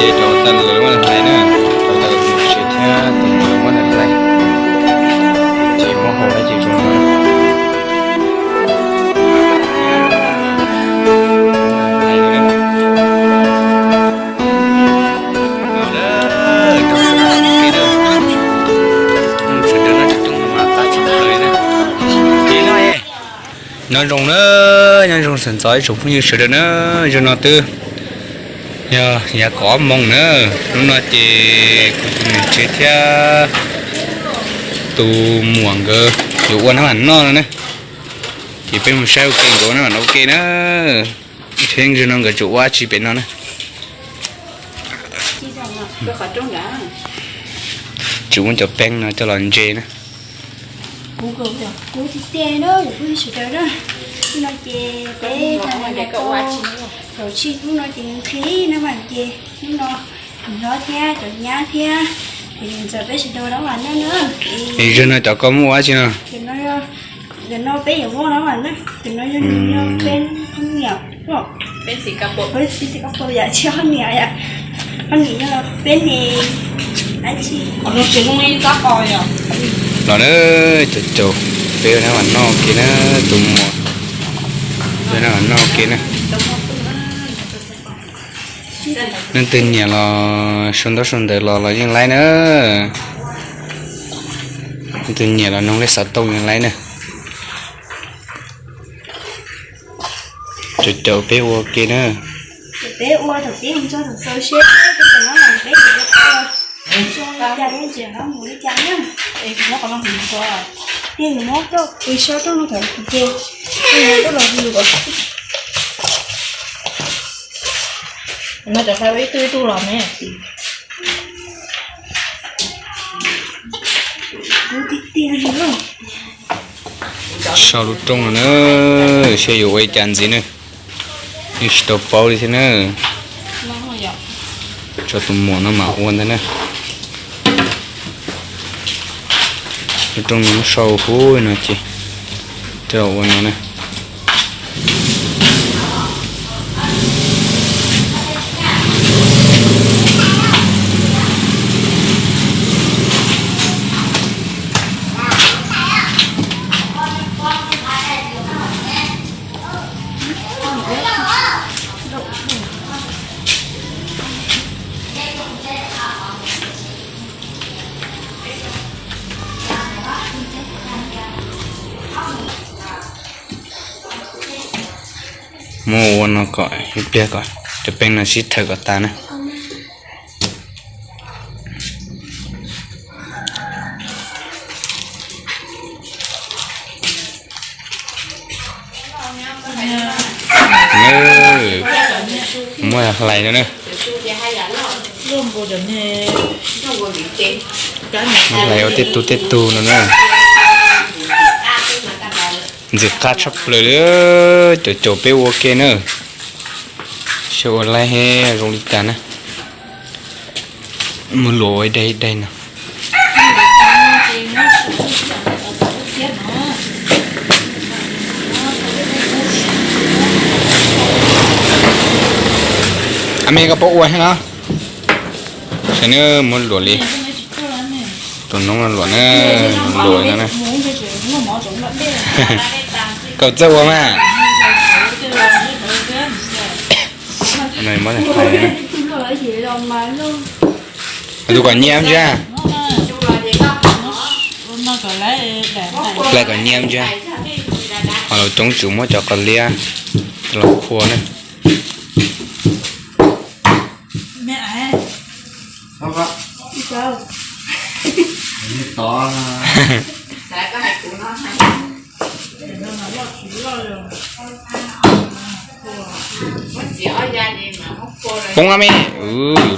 Ces rau tag lawv muab hlais na, rau tag lawv tsev thiab tus muam muab hlais, ces muab hau na ces rau no. Nyob zoo na, nyob zoo sawv ntxov ib tsoom phooj ywg sawv daws na. Zaum no twb yog yav kaum ob moos na. Hnub no ces kuv tus niam tsev thiab tus muam nkawd yuav ua nab vam noj no na. Ces peb mus saib ua ke nkawd ua nab vam noj ua ke na. Thiab zaum no nkawd tseem ua dab tsi pem no na. Tseem muab cov peeb no coj los ntse na. Kuv tiag tiag na, kuv sawv daws na. Hnub no ces peb tag nrho tau kaum tsib hnub no ces nqhis nab vam ces hnub no kuv hlob thiab cov nyab thiab kuv niam ntxawm peb sawv daws nab vam noj na. Es zaum no cov koj muab ua dab tsi no? Ntawm no peb yuav muab nab vam na, ntawm no yog nws yog peb hab niam, peb txiv kab pua yam tsis hab niam yom, hab niam yog peb ne, dab tsi. Los na, cov caum peb ua nab vam noj ua ke na, tus muam ua nab vam noj ua ke na. Leej twg nyiam los sau ntaub sau ntawv los los yeej laib na. Leej twg nyiam los noog lej xov tooj yeej laib na. Cov caum peb ua ke na. Peb ua thaum peb mus txog thaum xaus seb peb cov nab vam peb yuav ua tau zoo li cas thiab ntxim qab mus li cas na. Tiag, yuav muab coj ua sau rau no thaum ces yuav coj los hu. No cov fais ua ib tug ib tug los ne. Sau lub rooj no na, seb yuav ua li cas ntxiv na. Yeej tsis tau paub li thiab na. Tso tus muam no mam ua ntag na. Lub rooj no muab sau huv no ces coj los ua no na. Muab ua no kom ib pliag kom cov peeb no sib thawm kom tas na. Muab hlais no na. Muab hlais ua tej tug tej tug no na. Ntxim qab tshaj plaws li, cov caum peb ua ke na. Seb ua laib zoo li cas na. Muab luam ua ib daim ib daim no. A me koj puas ua thiab no? Saib neb muab luam li. Tus noob no luam na, luam no na. Koj txawj ua mas. Tus kom nyiam ntsia. Hlais kom nyiam ntsia. Ho los coob tsum muab cov qos liab los phua na. Poob ab me,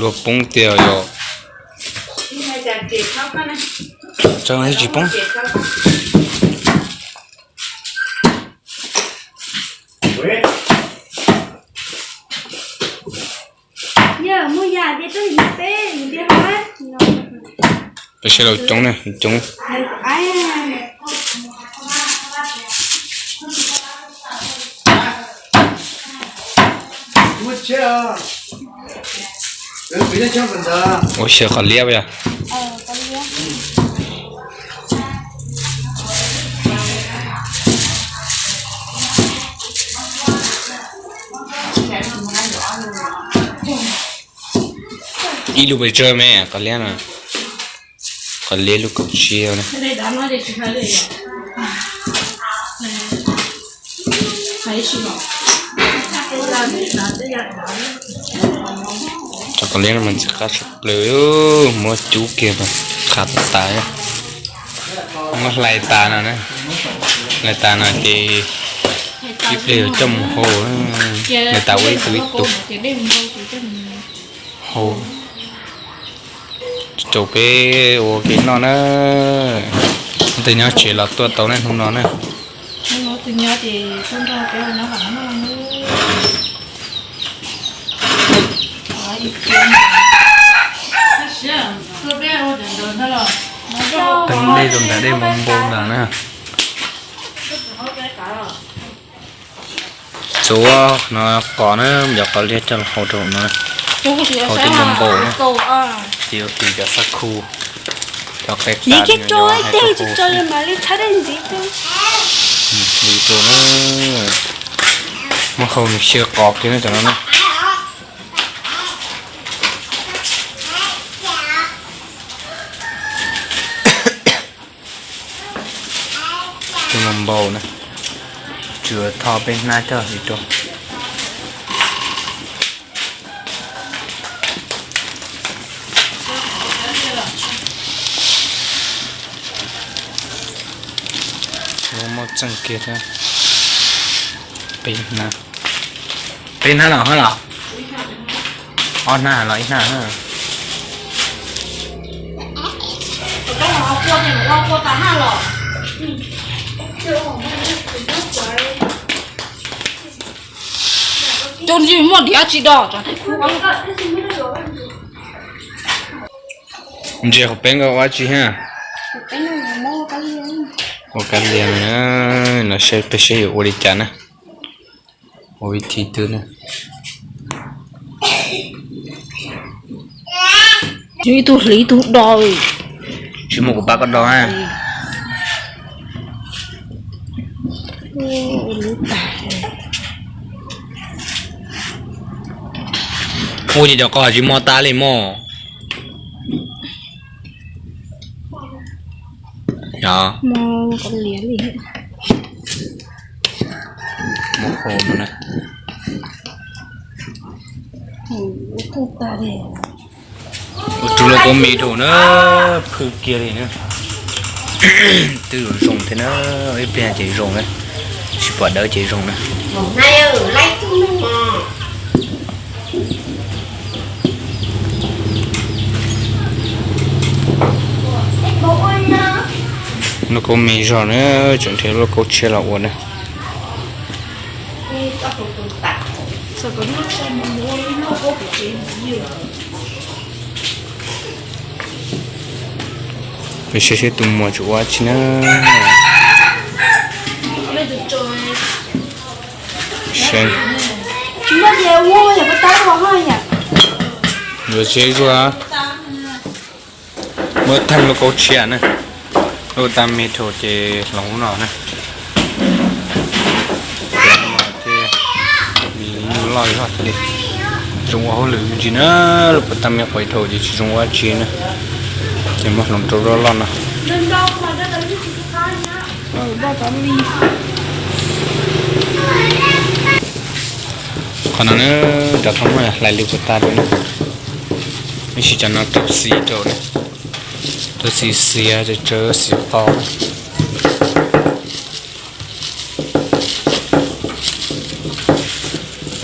luag poob tiag yog. Tsis poob. Peb sawv daws coob na, coob. Ua xyaw qhov liab yog. Ib lub pes tsawg me qhov liab no. Qhov liab lub kaum tsib na. Cov qhov liab no mas ntxim qab tshaj plaws, muab cub kiag mas qhab tas. Muab hlais tas no na, hlais tas no ces ib pliag coj mus hau, hlais tas ua ib tug ib tug hau. Caum peb ua ke noj na. Tus nyob tsev los tuaj tau ne hnub no na. Teeb dej rau ntawm dej npau npau ntawd na. Txuas no qos na, cov qos liab coj los hau rau no, hau tib npau npau na. Ces ua tiv cov xab khu, cov qe tas no. Muab hau nws xyaw qos kiag na cov no na. Coj los npau na, tsuas tho peb hnab coj li rau. Muab txeej kiag thiab. Peb hnab, peb hnab los hab los? Ob hnab los ib hnab na. Cov ntsis muaj diav tsis do. Ntsia qhov peb nkawd ua tsi ha. Ua kab lias na, no saib peb saib yuav ua li cas na. Ua vib thib twg na. Ib tug hliv ib tug do. Tsis muaj kuv pab koj do na. Ua ces cov qos tsis mos tas li mog. Yog. Muab hau no na. Ua rau lauj kaub me dhau na, phwj kiag li na. Twb zoo zoo thiab na, ib pliag ces zoo na, tsis pom dawb ces zoo na. Lauj kaub me zog na, tseem nrhiav lauj kaub tshiab los ua na. Peb saib seb tus muam tseem ua tsi na. Yuav tsis zuag, muab theej lauj kaub tshiab na. Lauj tag me dhau ces hloov no na. Loj zog thiaj li zoo ua hauj lwm me ntsis na, lauj puas tag me quav dhau ces tsis zoo ua dab tsi na. Ces muab hloov rau loj loj no. Qhov no na, cov thoob no hlais li puas tag rau na. Tab sis cov no rau xis rau na, rau xis xiav tsawv xis qau.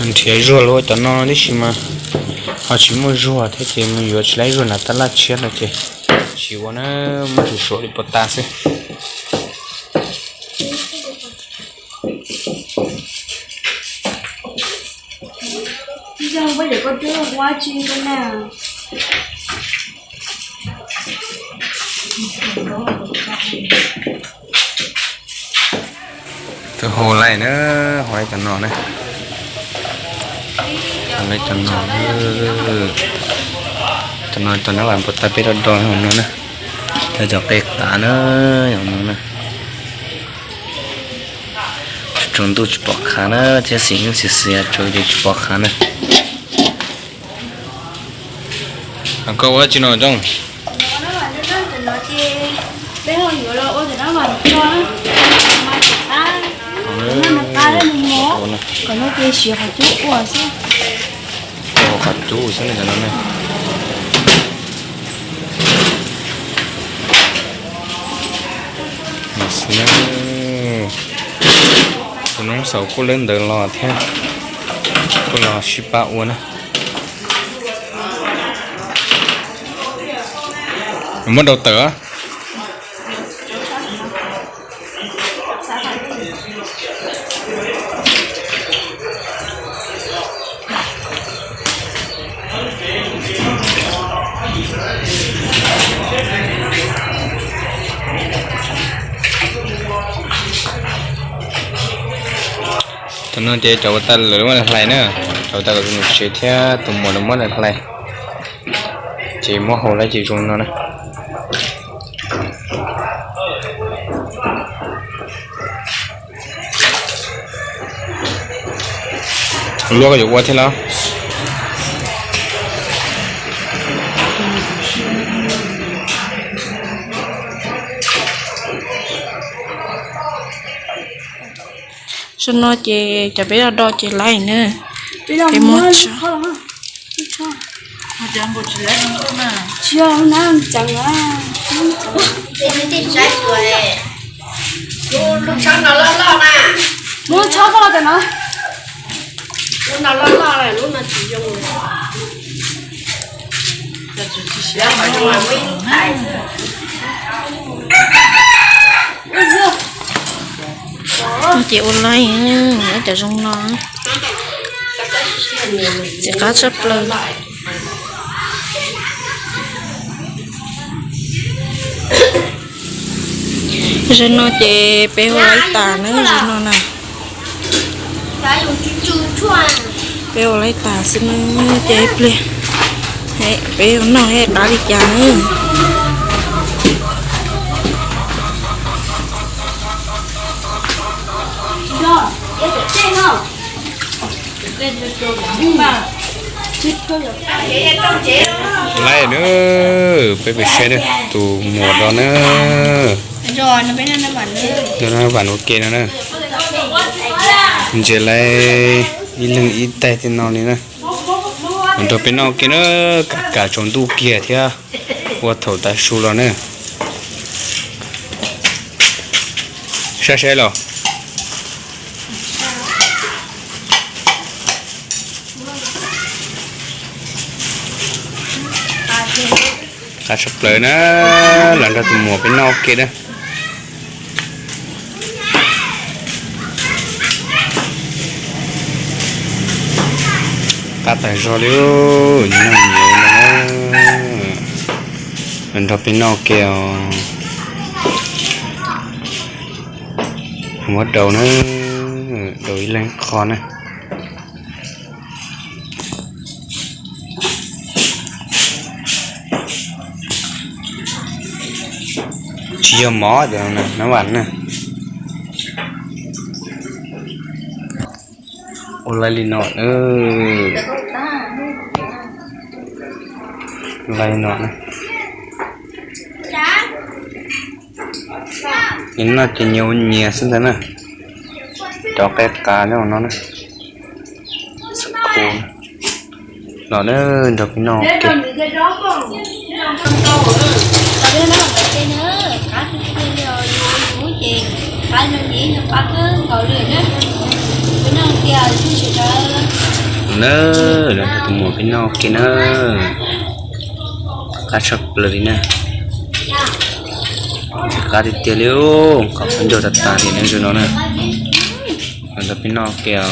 Nrhiav zuag los cov no tib si mas ho tsis muaj zuag thiab ces mus yuav tsis laib zuag nram tab laj tshiab no ces tsis ua na, muab suav suav li puas tag xwb. Tus hau laij na, hau laij cov no na, hau laij cov no. No cov nab vam puas tag peb do do no na, cov cov qe qav na, no na. Tsaus ntuj tsis pom qhav na, thiab xim xiav xiav tsaus ces tsis pom qhav na. Koj ua dab tsi no Tooj? Qhov cub xwb ne cov no ne. Tus noob xaum kuj lawb ntawd los thiab, kuj los sib pab ua na. Muab rau tawm. Thaum no ces cov uas tas lawm muab lawv hlais na, cov uas tas kom tus niam tsev thiab tus muam lawv muab lawv hlais, ces muab hau lawm ces zoo no na. Luaj koj yuav ua thiab los? Zaum no ces cov peb do do ces laib na. Peb muab tso. Lub tshob koj los tam no. Lub no loj loj, lub no tsis zoo. Ces ua laib, cov zoo no, txiv qab tshaj plaws. Zaum no ces peb ua laib tas na, zaum no na. Peb ua laib tas xwb na, ces ib pliag peb ua noj qab li cas na. Laib na, peb pem saib na, tus muam do na. Nrog nab vam ua ke no na. Ntses laib ib leeg ib taig tej no li na. Nrog peb noj ua ke na, kam kam tsaus ntuj kiag thiab ua thaum tav su los na. Saib saib los. Qab tshaj plaws na, los nrog tus muam peb noj ua ke na. Qab tas zog li, noj nyias no, los nrog peb noj ua ke os. Muab daus na, daus ib leeg qho na. Tsis yog mov, nab vam na. Ua laib li no, laib li no. Nyias noj ces nyias ua nyias xwb ntag na. Cov qe qas no na. Los na, nrog peb noj ua ke. Na, los nrog tus muam peb noj ua ke na. Qab tshaj plaws li na. Ntxim qab tiag tiag li, qhov qab ncauj tas tas li na zaum no na. Los nrog peb noj ua ke os.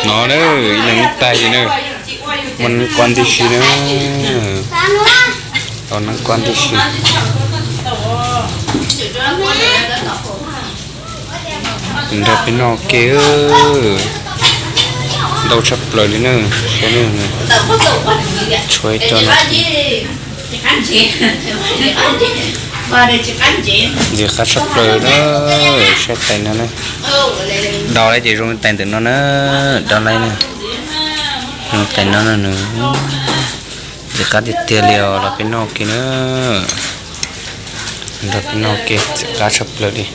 No na, ib leeg ib taig li na. Muaj neeb kuab tib si na. Tau neeb kuab tib si. Nrog peb noj ua ke. Ntau tshaj plaws li na, saib na, tshuav ib co no. Ntxim qab tshaj plaws na, saib tais no na. Dob lawm ces zoo tais ntawm no na, dob lawm na. Zoo tais no na, ntxim qab tiag tiag li os, los peb noj ua ke na. Nrog peb noj ua ke, ntxim qab tshaj plaws li.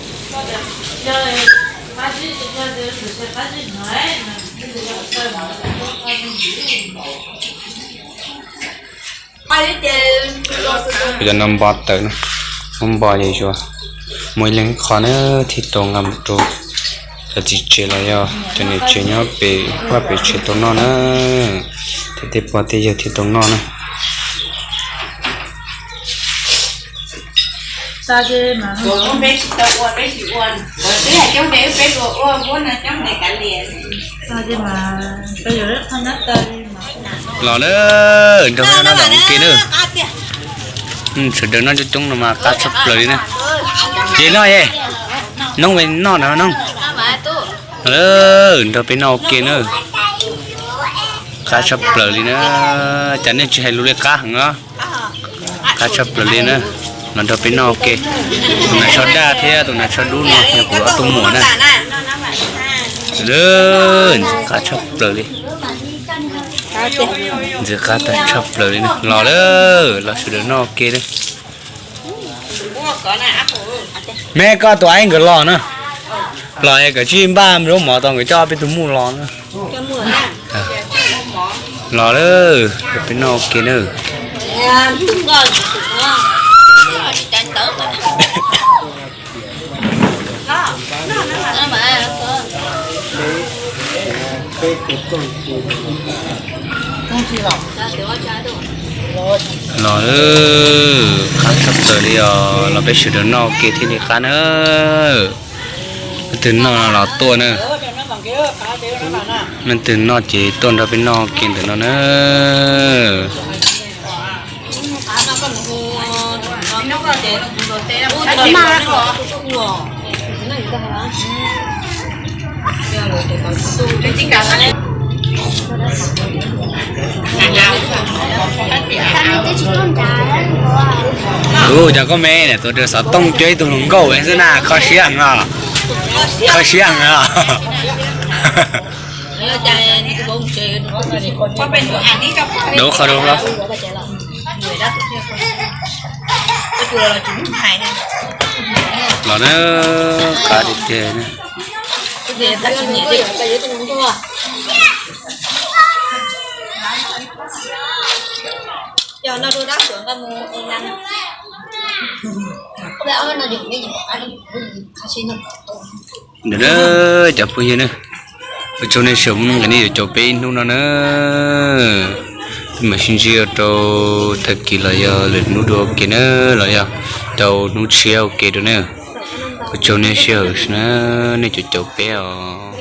Cov no npo tawm na, muab npo ces yuav muaj ib leeg ib qho na, thiaj tau nqa mus rau cov txiv tsev los yog cov niam tsev nyob pem vaj pem tsev tau noj na, thiab tej pog tej yawg thiaj tau noj na. Los na, nrog peb noj los ua ke na. Sawv daws noj coob coob no mas qab tshaj plaws li na. Ces noj ye, noob noj no noob. Nrog peb noj ua ke na. Qab tshaj plaws li na. Cas nej tsis hais lus li, qab heev os. Qab tshaj plaws li na. Los nrog peb noj ua ke. Tus nas tsho daj thiab tus nas tsho dub no yog kuv ob tug muam na. Qab tshaj plaws li. Ntxim qab tag tshaj plaws li na. Los lawm, los sawv daws noj ua ke na. Me koj tus aib nkawd los na. Los es kawm tsij npaj zaub mov tau nkawd coj peb tug muam los na. Los lawm, peb noj ua ke na. Los lawm, qab tshaj plaws li os, los peb sawv daws noj ua ke thiaj li qab na. Leej twg noj no los tuaj na. Leej twg noj ces tuaj nrog peb noj ua ke ntawm no na. Tus cov koj me niam tus xov tooj cuab ib tug hluas nkauj xwb na, kho siab heev os. Kho siab heev os. Dua qhov dua hlo. Los na, qab tiag tiag na. Ntawm na, cov phooj ywg na, ua tsaug nej sawv daws mus nqa nej yuav caum peb ib hnub no na. Peb mam sib ntsib rau tag kis los yog lwm hnub dua ua ke na, los yog rau hnub tshiab ua ke dua na. Ua tsaug nej sij hawm na, nej caum caum peb os.